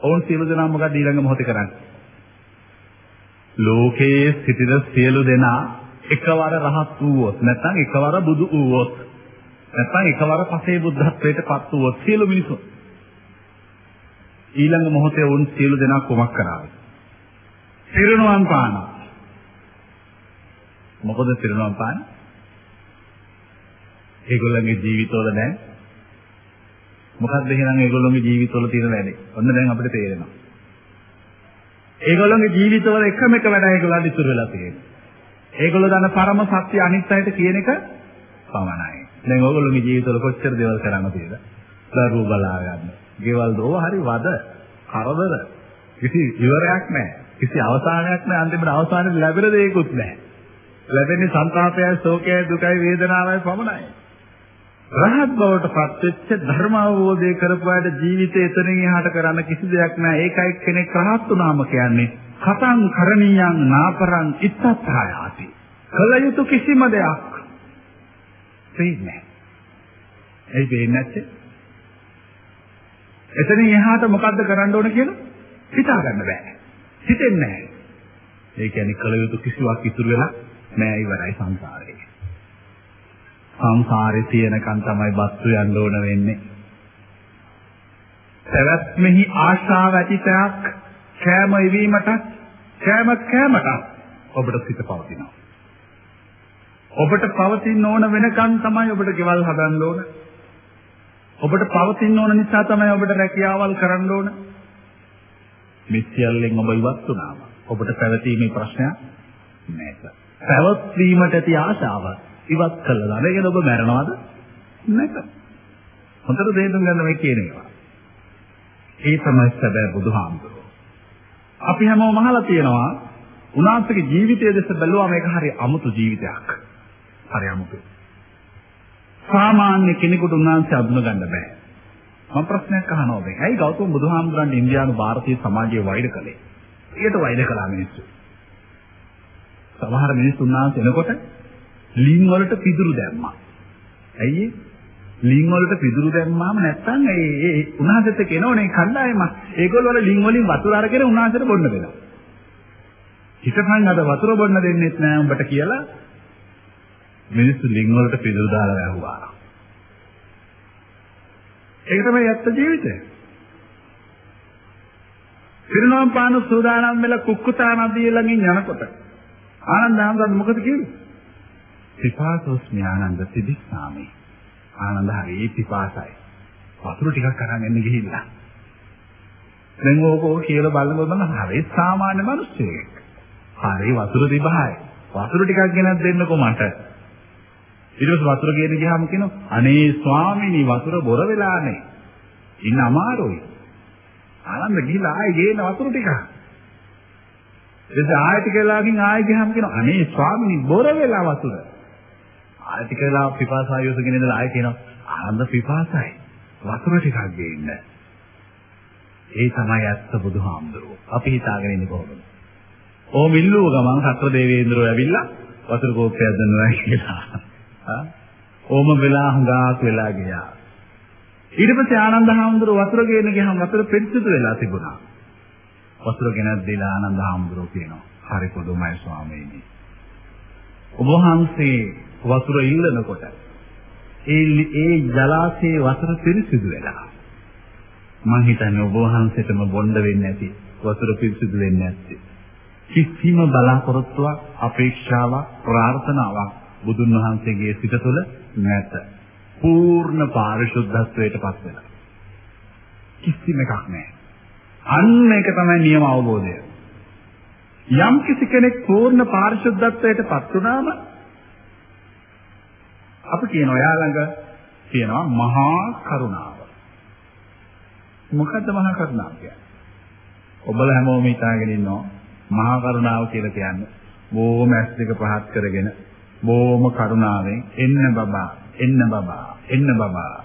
ඔවුන් සියලු දෙනා මොකක්ද ඊළඟ මොහොතේ කරන්නේ? ලෝකයේ සිටින සියලු දෙනා එකවර රහත් වූවොත්, නැත්නම් එකවර බුදු වූවොත්, නැත්නම් එකවර පසේ බුද්ධත්වයට පත් වූවොත් සියලු මිනිසුන් ඊළඟ මොහොතේ ඔවුන් සියලු දෙනා කුමක් කරාවද? පිරිනුවන් පානවා. මොකද පිරිනුවන් පාන්නේ? ඒගොල්ලන්ගේ ජීවිතවල දැන් මොකද්ද එහෙනම් ඒගොල්ලන්ගේ ජීවිතවල තියෙන වැඩේ? ඔන්න දැන් අපිට තේරෙනවා. ඒගොල්ලන්ගේ ජීවිතවල එකම එක වැඩ ඒගොල්ලන්ට ඉතුරු වෙලා තියෙන්නේ. ඒගොල්ලෝ දන්න පරම සත්‍ය අනිත් අයට කියන එක පමණයි. දැන් ඕගොල්ලෝගේ ජීවිතවල කොච්චර දේවල් කරන්න තියෙද? දරුවෝ බලා ගන්න. ගෙවල් දෝ හරි වද කරදර කිසි ඉවරයක් නැහැ. කිසි අවසානයක් නැහැ. අන්තිමට අවසානයේ ලැබෙන දෙයක්වත් නැහැ. ලැබෙන්නේ සංතාපයයි, ශෝකයයි, දුකයි, වේදනාවයි පමණයි. රහත් බවට පත්වෙච්ච ධර්ම අවබෝධය කරපු අයට ජීවිතේ එතනින් එහාට කරන්න කිසි දෙයක් නැහැ. ඒකයි කෙනෙක් රහත් වුණාම කියන්නේ කතං කරණීයං නාපරං ඉත්තත්ථායාති. කළ යුතු කිසිම දෙයක් පේන්නේ නැහැ. ඇයි පේන්නේ නැත්තේ? එතනින් එහාට මොකද්ද කරන්න ඕන කියලා හිතා ගන්න බෑ. හිතෙන්නේ නැහැ. ඒ කියන්නේ කළ යුතු කිසිවක් ඉතුරු වෙලා නෑ, ඉවරයි සංසාරේ. සංසාරේ තියෙනකන් තමයි බත්තු යන්න ඕන වෙන්නේ. පැවැත්මෙහි ආශාව ඇති තැක් කෑම ඉවීමට, කෑම කෑමට ඔබට සිත පවතිනවා. ඔබට පවතින්න ඕන වෙනකන් තමයි ඔබට ගෙවල් හදන්න ඕන. ඔබට පවතින්න ඕන නිසා තමයි ඔබට රැකියාවල් කරන්න ඕන. මේ සියල්ලෙන් ඔබ ඉවත් වුණාම ඔබට පැවතීමේ ප්‍රශ්නයක් නෑ. පැවැත්වීමට ඇති ආශාව ඉවත් කළා. ඒ කියන්නේ ඔබ මැරෙනවද? නැත. හොඳට තේරුම් ගන්න මේ කියන ඒවා. ඒ තමයි සැබෑ බුදුහාමුදුරුවෝ. අපි හැමෝම අහලා තියෙනවා උන්වහන්සේගේ ජීවිතය දෙස බැලුවාම මේක හරි අමුතු ජීවිතයක්. හරි අමුතු. සාමාන්‍ය කෙනෙකුට උන්වහන්සේ අඳුන ගන්න බෑ. මම ප්‍රශ්නයක් අහනවා ඔබෙන්. ඇයි ගෞතම බුදුහාමුදුරන් ඉන්දියානු භාරතීය සමාජයේ වෛර කළේ? ඊට වෛර කළා මිනිස්සු. සමහර මිනිස්සු උන්වහන්සේ එනකොට ලින් වලට පිදුරු දැම්මා. ඇයි ඒ? ලින් වලට පිදුරු දැම්මාම නැත්තම් ඒ ඒ උන්වහන්සේත් එක්ක එනවනේ කණ්ඩායම. ඒගොල්ලෝ වල ලින් වලින් වතුර අරගෙන උන්වහන්සේට බොන්න දෙනවා. හිතපන් අද වතුර බොන්න දෙන්නෙත් නෑ උඹට කියලා මිනිස්සු ලින් වලට පිදුරු දාලා වැහුවා. ඒක තමයි ඇත්ත ජීවිතය. පිරිනොම් පාන සූදානම් වෙලා කුක්කුතා නදිය ළඟින් යනකොට ආනන්ද හාමුදුරන් මොකද කිව්වේ? පිපාසෝස්මි ආනන්ද තිබිස්සාමි. ආනන්ද හරි පිපාසයි. වතුර ටිකක් අරන් එන්න ගිහිල්ලා. දැන් ඕක ඕක කියලා බලනකොට මම හරි සාමාන්‍ය මිනිස්සෙක්. හරි වතුර තිබහයි. වතුර ටිකක් ගෙනත් දෙන්නකෝ මට. ඊට පස්සේ වතුර ගේන්න ගියාම කියනවා අනේ ස්වාමීනි වතුර බොර වෙලානේ. ඉන්න අමාරුයි. ආනන්ද ගිහිල්ලා ආයෙ ගේන වතුර ටික. ඊට ආයෙ ටික වෙලාවකින් ආයෙ ගියාම කියනවා අනේ ස්වාමීනි බොර වෙලා වතුර. ආයෙ ටික වෙලාවක් පිපාසාය යොසගෙන ඉඳලා ආයෙ කියනවා ආනන්ද පිපාසයි. වතුර ටිකක් ගේන්න. ඒ තමයි ඇත්ත බුදුහාමුදුරුවෝ. අපි හිතාගෙන ඉන්නේ කොහොමද? ඕම ඉල්ලුව ගමන් සත්‍ර දේවේන්ද්‍රෝ ඇවිල්ලා වතුර කෝප්පයක් දෙනවා කියලා. ඕම වෙලා හුඟක් වෙලා ගියා. ඊට පස්සේ ආනන්ද හාමුදුරුවෝ වතුර ගේන ගියාම වතුර පිරිසිදු වෙලා තිබුණා. වතුර ගෙනත් දීලා ආනන්ද හාමුදුරුවෝ කියනවා හරි පුදුමයි ස්වාමීනි. ඔබ වහන්සේ වතුර ඉල්ලනකොට ඒ ඒ ජලාශයේ වතුර පිරිසිදු වෙලා. මං හිතන්නේ ඔබ වහන්සේටම බොණ්ඩ වෙන්නේ නැති වතුර පිරිසිදු වෙන්නේ නැත්තේ. කිසිම බලාපොරොත්තුවක්, අපේක්ෂාවක්, ප්‍රාර්ථනාවක් බුදුන් වහන්සේගේ සිත තුළ නැත. පූර්ණ පාරිශුද්ධත්වයට පත් වෙලා. කිසිම එකක් නැහැ. අන්න ඒක තමයි නියම අවබෝධය. යම් කිසි කෙනෙක් පූර්ණ පාරිශුද්ධත්වයට පත් වුණාම අපි කියනවා එයා ළඟ තියෙනවා මහා කරුණාව. මොකද්ද මහා කරුණාව කියන්නේ? ඔබලා හැමෝම හිතාගෙන ඉන්නවා මහා කරුණාව කියලා කියන්නේ බොහොම ඇස් දෙක පහත් කරගෙන බොහොම කරුණාවෙන් එන්න බබා, එන්න බබා, එන්න බබා,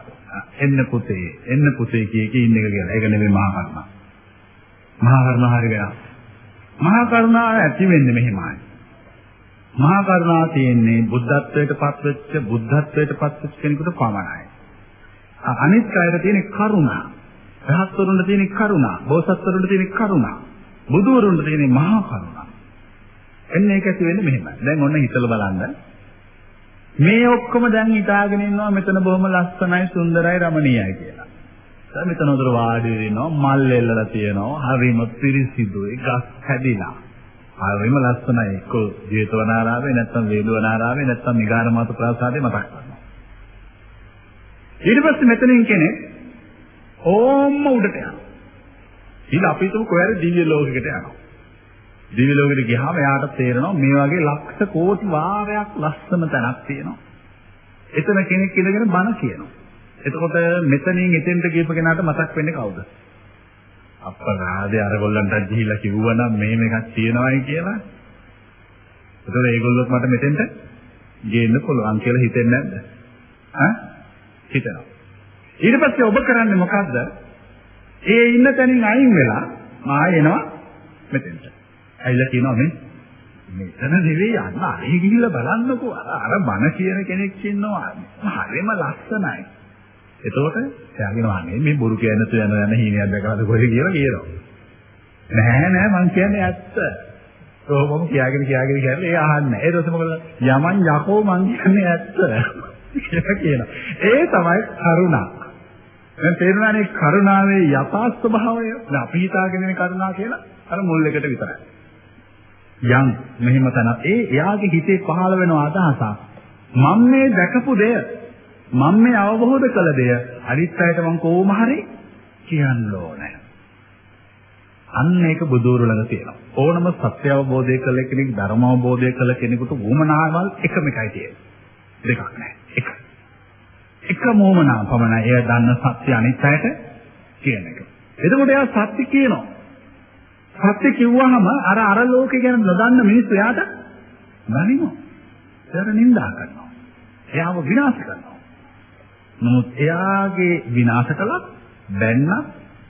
එන්න පුතේ, එන්න පුතේ කිය කී ඉන්න එක කියලා. ඒක නෙමෙයි මහා කරුණාව. මහා කරුණාව හරි වෙනස්. මහා කරුණාව ඇති වෙන්නේ මෙහෙමයි. මහා කරුණාව තියෙන්නේ බුද්ධත්වයට පත්වෙච්ච බුද්ධත්වයට පත්වෙච්ච කෙනෙකුට පමණයි. අනිත් අයට තියෙන කරුණා. රහත්වරුන්ට තියෙන කරුණා, බෝසත්වරුන්ට තියෙන කරුණා, බුදුවරුන්ට තියෙන මහා කරුණා. එන්න ඒක ඇති වෙන්නේ මෙහෙමයි. දැන් ඔන්න හිතලා බලන්න. මේ ඔක්කොම දැන් හිතාගෙන ඉන්නවා මෙතන බොහොම ලස්සනයි, සුන්දරයි, රමණීයයි කියලා. දැන් මෙතන උදේ වාඩි වෙනවා, මල් එල්ලලා තියෙනවා, හරිම පිරිසිදුයි, ගස් හැදිලා. හරිම ලස්සනයි. එක්ක ජේතවනාරාමේ නැත්නම් වේළුවනාරාමේ නැත්නම් මිගාරමාත ප්‍රාසාදේ මතක් කරනවා. ඊට පස්සේ මෙතනින් කෙනෙක් ඕම්ම උඩට යනවා. ඊළ අපි හිතමු කොහේ හරි දිව්‍ය ලෝකයකට යනවා. දිව්‍ය ලෝකෙට ගියාම එයාට තේරෙනවා මේ වගේ ලක්ෂ කෝටි වාරයක් ලස්සන තැනක් තියෙනවා. එතන කෙනෙක් ඉඳගෙන බණ කියනවා. එතකොට මෙතනින් එතෙන්ට ගියපු කෙනාට මතක් වෙන්නේ කවුද? අපරාධේ අරගොල්ලන්ට ගිහිල්ලා කිව්වා නම් මෙහෙම එකක් තියෙනවායි කියලා. එතකොට ඒගොල්ලොත් මට මෙතෙන්ට ගේන්න පුළුවන් කියලා හිතෙන්නේ නැද්ද? ඈ? හිතනවා. ඊට පස්සේ ඔබ කරන්නේ මොකද්ද? ඒ ඉන්න තැනින් අයින් වෙලා මා එනවා මෙතෙන්ට. ඇවිල්ලා කියනවා මේ මෙතන නෙවෙයි අන්න අරේ ගිහිල්ලා බලන්නකෝ අර බණ කියන කෙනෙක් ඉන්නවා හරිම ලස්සනයි. එතකොට එයා කියනවා අනේ මේ බොරු කියන්නේ නැතු යන යන හීනයක් දැකලාද කොහෙද කියලා කියනවා. නෑ නෑ මං කියන්නේ ඇත්ත. කොහොමම කියාගෙන කියාගෙන කියන්නේ ඒ අහන්නේ නෑ. ඊට පස්සේ මොකද යමන් යකෝ මං කියන්නේ ඇත්ත කියලා කියනවා. ඒ තමයි කරුණා. දැන් තේරුණානේ කරුණාවේ යථා ස්වභාවය. දැන් අපි හිතාගෙන ඉන්නේ කරුණා කියලා අර මුල් එකට විතරයි. යම් මෙහෙම තැනක් ඒ එයාගේ හිතේ පහළ වෙන අදහසක් මම මේ දැකපු දෙය මම මේ අවබෝධ කළ දෙය අනිත් අයට මං කොහොම හරි කියන්න ඕනේ. අන්න ඒක බුදුරු ළඟ තියෙනවා. ඕනම සත්‍ය අවබෝධය කළ කෙනෙක් ධර්ම අවබෝධය කළ කෙනෙකුට වුමනාවල් එකම එකයි තියෙන්නේ. දෙකක් නෑ. එක. එකම වුමනාව පමණයි. එයා දන්න සත්‍ය අනිත් අයට කියන එක. එතකොට එයා සත්‍ය කියනවා. සත්‍ය කිව්වහම අර අර ලෝකේ ගැන නොදන්න මිනිස්සු එයාට බනිනවා. එයාට නිඳා කරනවා. එයාව විනාශ කරනවා. නමුත් එයාගේ විනාශ කළත් බැන්නත්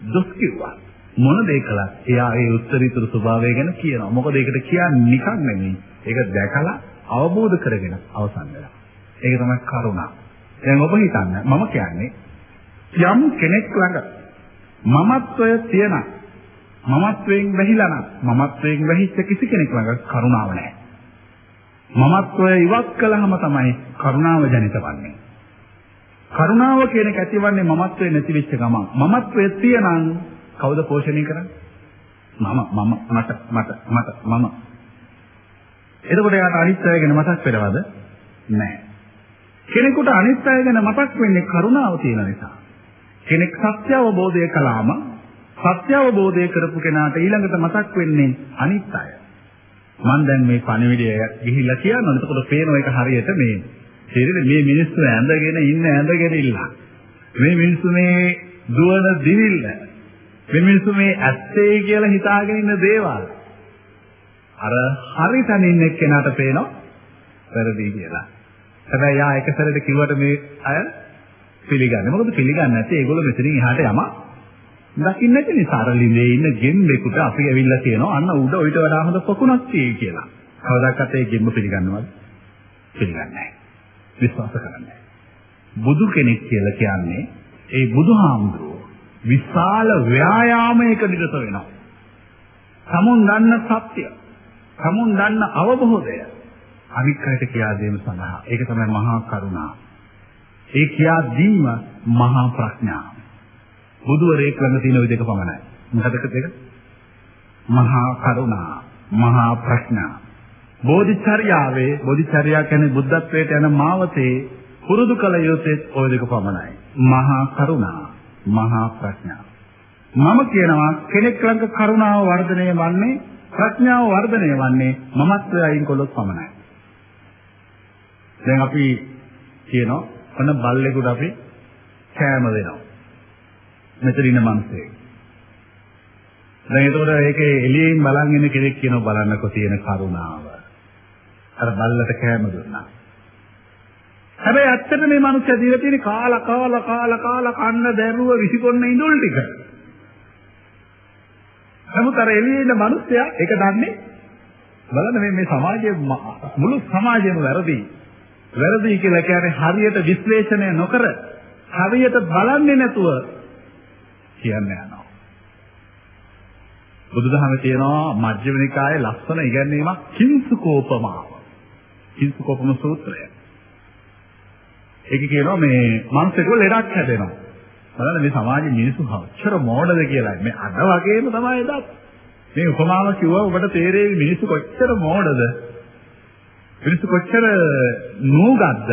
දොස් කිව්වා. මොන දේ කළත් එයා ඒ උත්තරීතර ස්වභාවය ගැන කියනවා. මොකද ඒකට කියන්නේ නිකන් නෙමෙයි. ඒක දැකලා අවබෝධ කරගෙන අවසන් වෙනවා. ඒක තමයි කරුණා. දැන් ඔබ හිතන්න මම කියන්නේ යම් කෙනෙක් ළඟ මමත්වය තියෙන මමත්වයෙන් වැහිලා නම් මමත්වයෙන් වැහිච්ච කිසි කෙනෙක් ළඟ කරුණාව නැහැ. මමත්වය ඉවත් කළාම තමයි කරුණාව ජනිත වන්නේ. කරුණාව කියන එක ඇතිවන්නේ මමත්වය නැති වෙච්ච ගමන්. මමත්වය තියෙනං කවුද පෝෂණය කරන්නේ? මම මම මට මට මට මම. එතකොට එයාට අනිත් අය ගැන මතක් වෙනවද? නැහැ. කෙනෙකුට අනිත් අය ගැන මතක් වෙන්නේ කරුණාව තියෙන නිසා. කෙනෙක් සත්‍ය අවබෝධය කළාම සත්‍ය අවබෝධය කරපු කෙනාට ඊළඟට මතක් වෙන්නේ අනිත් අය. මං දැන් මේ පණිවිඩය ගිහිල්ලා කියනවා. එතකොට පේනවා ඒක හරියට මේ තේරෙන්නේ මේ මිනිස්සු ඇඳගෙන ඉන්න ඇඳගෙන ඉල්ල. මේ මිනිස්සු මේ දුවන දිවිල්ල. මේ මිනිස්සු මේ ඇත්තේ කියලා හිතාගෙන ඉන්න දේවල්. අර හරි තැන ඉන්න එක්කෙනාට පේනවා වැරදි කියලා. හැබැයි යා එක සැරේට කිව්වට මේ අය පිළිගන්නේ. මොකද පිළිගන්නේ නැත්තේ ඒගොල්ලෝ මෙතනින් එහාට යම දකින්න නැති නිසා. අර ලිඳේ ඉන්න ගෙම්බෙකුට අපි ඇවිල්ලා කියනවා අන්න උඩ ඔయిత වඩා හොඳ පොකුණක් තියෙයි කියලා. කවදාකවත් ඒ ගෙම්බ පිළිගන්නවද? පිළිගන්නේ නැහැ. විශ්වාස කරන්නේ නැහැ. බුදු කෙනෙක් කියලා කියන්නේ ඒ බුදුහාමුදුරුවෝ විශාල ව්‍යායාමයක නිරත වෙනවා. සමුන් දන්න සත්‍ය, සමුන් දන්න අවබෝධය අනික් අයට කියා දීම සඳහා. ඒක තමයි මහා කරුණාව. ඒ කියා දීම මහා ප්‍රඥාව. බුදුවරයෙක් ළඟ තියෙන ওই දෙක පමණයි. මොකද දෙක? මහා කරුණා, මහා ප්‍රඥා. බෝධිචර්යාවේ, බෝධිචර්යා කියන්නේ බුද්ධත්වයට යන මාවතේ පුරුදු කළ යුත්තේ ওই දෙක පමණයි. මහා කරුණා, මහා ප්‍රඥා. මම කියනවා කෙනෙක් ළඟ කරුණාව වර්ධනය වන්නේ, ප්‍රඥාව වර්ධනය වන්නේ මමත්වය අයින් කළොත් පමණයි. දැන් අපි කියනවා ඔන්න බල්ලෙකුට අපි කෑම දෙනවා. මෙතන ඉන්න මිනිස්සෙක්. දැන් ඒතකොට ඒකේ එළියෙන් බලන් ඉන්න කෙනෙක් කියනවා බලන්නකෝ තියෙන කරුණාව. අර බල්ලට කෑම දුන්නා. හැබැයි ඇත්තට මේ මිනිස්සයා දීලා තියෙන්නේ කාලා කාලා කාලා කාලා කන්න දැරුව විසිකොන්න ඉඳුල් ටික. නමුත් අර එළියේ ඉන්න මිනිස්සයා ඒක දන්නේ බලන්න මේ සමාජයේ මුළු සමාජයම වැරදි. වැරදි කියලා කියන්නේ හරියට විශ්ලේෂණය නොකර හරියට බලන්නේ නැතුව කියන්න යනවා. බුදුදහමේ තියෙනවා මජ්ක්‍ධිම නිකායේ ලස්සන ඉගැන්වීමක් කිංසුකෝපමාව. කිංසුකෝපම සූත්‍රය. ඒක කියනවා මේ මනුස්සයෙකුට ලෙඩක් හැදෙනවා. බලන්න මේ සමාජයේ මිනිස්සු කොච්චර මෝඩද කියලා. මේ අද වගේම තමයි එදත්. මේ උපමාව කිව්වා ඔබට තේරෙවි මිනිස්සු කොච්චර මෝඩද? මිනිස්සු කොච්චර නූගත්ද?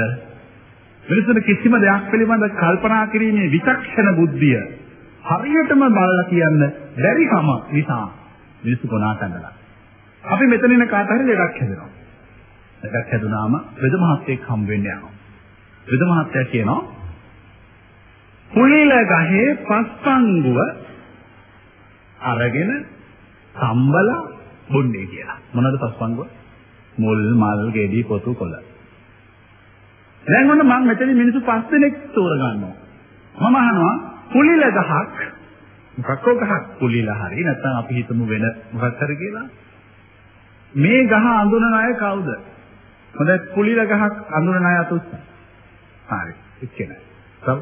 මිනිස්සුන්ට කිසිම දෙයක් පිළිබඳ කල්පනා කිරීමේ විචක්ෂණ බුද්ධිය හරියටම බලලා කියන්න බැරිකම නිසා මිනිස්සු ගොනා කඳලා. අපි මෙතන ඉන්න කාට හරි ලෙඩක් හැදෙනවා. ලෙඩක් හැදුනාම වෙද මහත්තයෙක් හම් වෙන්න යනවා. වෙද මහත්තයා කියනවා කුලිල ගහේ පස්පංගුව අරගෙන සම්බලා බොන්නේ කියලා. මොනවද පස්පංගුව? මුල් මල් ගෙඩි පොතු කොළ. දැන් ඔන්න මං මෙතන මිනිස්සු පස් දෙනෙක් තෝරගන්නවා. මම අහනවා කුලිල ගහක් මොකක් හෝ ගහක් කුලිල හරි නැත්නම් අපි හිතමු වෙන මොකක් හරි කියලා. මේ ගහ අඳුනන අය කවුද? හොඳයි කුලිල ගහක් අඳුනන අය අත උස්සන්න. හරි එක්කෙනා. තව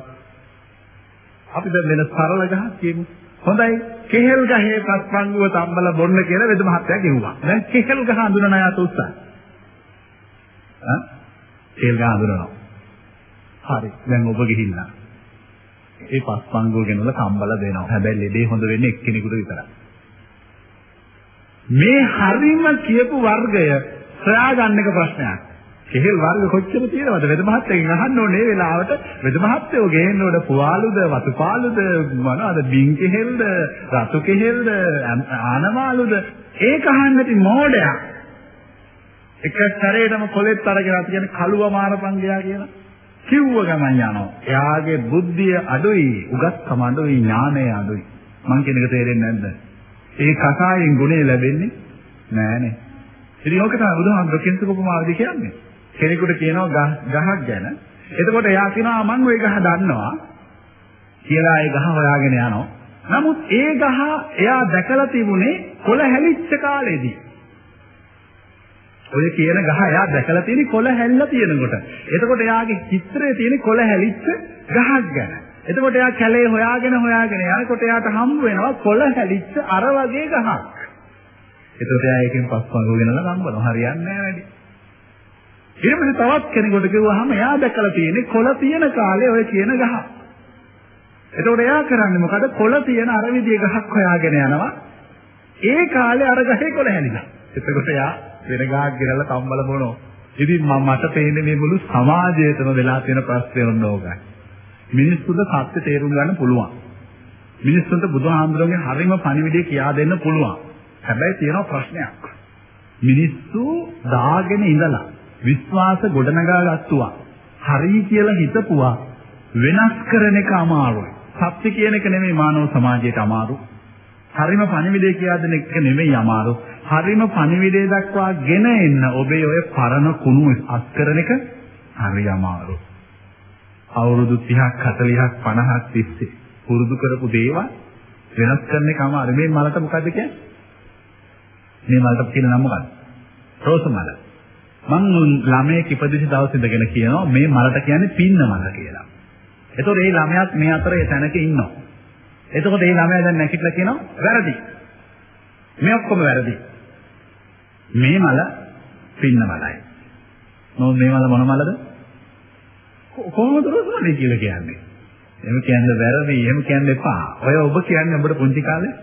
අපි දැන් වෙන සරල ගහක් කියමු. හොඳයි කෙහෙල් ගහේ පස්පංගුව තම්බල බොන්න කියලා වෙද මහත්තයා කිව්වා. දැන් කෙහෙල් ගහ අඳුනන අය අත උස්සන්න. ඈ කෙහෙල් ගහ අඳුනනවා. හරි දැන් ඔබ ගිහිල්ලා ඒ පස්පංගුව ගෙනලා තම්බල දෙනවා. හැබැයි ලෙඩේ හොඳ වෙන්නේ එක්කෙනෙකුට විතරයි. මේ හරිම කියපු වර්ගය සොයා ගන්න එක ප්‍රශ්නයක්. කෙහෙල් වර්ග කොච්චර තියෙනවද? වෙද මහත්තයගෙන් අහන්න ඕනේ මේ වෙලාවට වෙද මහත්තයෝ ගේන්න ඕන පුවාලුද වතුපාලුද මොනවද බින් කෙහෙල්ද රතු කෙහෙල්ද ආනමාලුද ඒක අහන්න නැති මෝඩයා එක සැරේටම කොලෙත් අරගෙන අපි කියන්නේ කළුව මාරපන් ගියා කියලා කිව්ව ගමන් යනවා. එයාගේ බුද්ධිය අඩුයි, උගත්කම අඩුයි, ඥානය අඩුයි. මං කියන එක තේරෙන්නේ නැද්ද? ඒ කසායෙන් ගුණය ලැබෙන්නේ නෑනේ. ඉතින් ඕක තමයි බුදුහාමුදුරුවෝ කිංසුකෝපමාවදී කියන්නේ. කෙනෙකුට කියනවා ගහක් ගැන. එතකොට එයා කියනවා මං ওই ගහ දන්නවා කියලා ඒ ගහ හොයාගෙන යනවා. නමුත් ඒ ගහ එයා දැකලා තිබුණේ කොළ හැලිච්ච කාලේදී. ඔය කියන ගහ එයා දැකලා තියෙන්නේ කොළ හැලිලා තියෙනකොට. එතකොට එයාගේ චිත්‍රයේ තියෙන කොළ හැලිච්ච ගහක් ගැන. එතකොට එයා කැලේ හොයාගෙන හොයාගෙන යනකොට එයාට හම්බ වෙනවා කොළ හැලිච්ච අර වගේ ගහක්. එතකොට එයා ඒකෙන් පස්පංගුව ගෙනලා හම්බනවා. හරියන්නේ නෑ වැඩි. ඊට පස්සේ තවත් කෙනෙකුට කිව්වහම එයා දැකලා තියෙන්නේ කොළ තියෙන කාලේ ඔය කියන ගහ. එතකොට එයා කරන්නේ මොකද? කොළ තියෙන අර විදිය ගහක් හොයාගෙන යනවා. ඒ කාලේ අර ගහේ කොළ හැලිලා. එතකොට එයා වෙන ගහක් ගෙනලා තම්බල බොනවා. ඉතින් මට පේන්නේ මේ මුළු සමාජයේතම වෙලා තියෙන ප්‍රශ්නේ ඔන්න ඕකයි. මිනිස්සුන්ට සත්‍ය තේරුම් ගන්න පුළුවන්. මිනිස්සුන්ට බුදුහාමුදුරන්ගේ හරිම පණිවිඩය කියා දෙන්න පුළුවන්. හැබැයි තියෙනවා ප්‍රශ්නයක්. මිනිස්සු දාගෙන ඉඳලා විශ්වාස ගොඩනගා ගත්තුවා. හරි කියලා හිතපුවා වෙනස් කරන එක අමාරුයි. සත්‍ය කියන එක නෙමෙයි මානව සමාජයට අමාරු. හරිම පණිවිඩය කියා දෙන එක නෙමෙයි අමාරු. හරිම පණිවිඩය දක්වා ගෙන එන්න ඔබේ ඔය පරණ කුණු අස් කරන එක හරි අමාරු. අවුරුදු 30ක් 40ක් 50ක් තිස්සේ පුරුදු කරපු දේවල් වෙනස් කරන එක අමාරු. මේ මලට මොකද්ද කියන්නේ? මේ මලට කියන නම මොකද්ද? රෝස මල. මං ළමයෙක් ඉපදිච්ච දවස් ඉඳගෙන කියනවා මේ මලට කියන්නේ පින්න මල කියලා. එතකොට මේ ළමයාත් මේ අතර ඒ තැනක ඉන්නවා. එතකොට මේ ළමයා දැන් නැගිටලා කියනවා වැරදි. මේ ඔක්කොම වැරදි. මේ මල පින්න මලයි. මොන මේ මල මොන මලද? කොහොමද රෝස මලයි කියලා කියන්නේ? එහෙම කියන්න වැරදි. එහෙම කියන්න එපා. ඔය ඔබ කියන්නේ ඔබට පුංචි කාලේ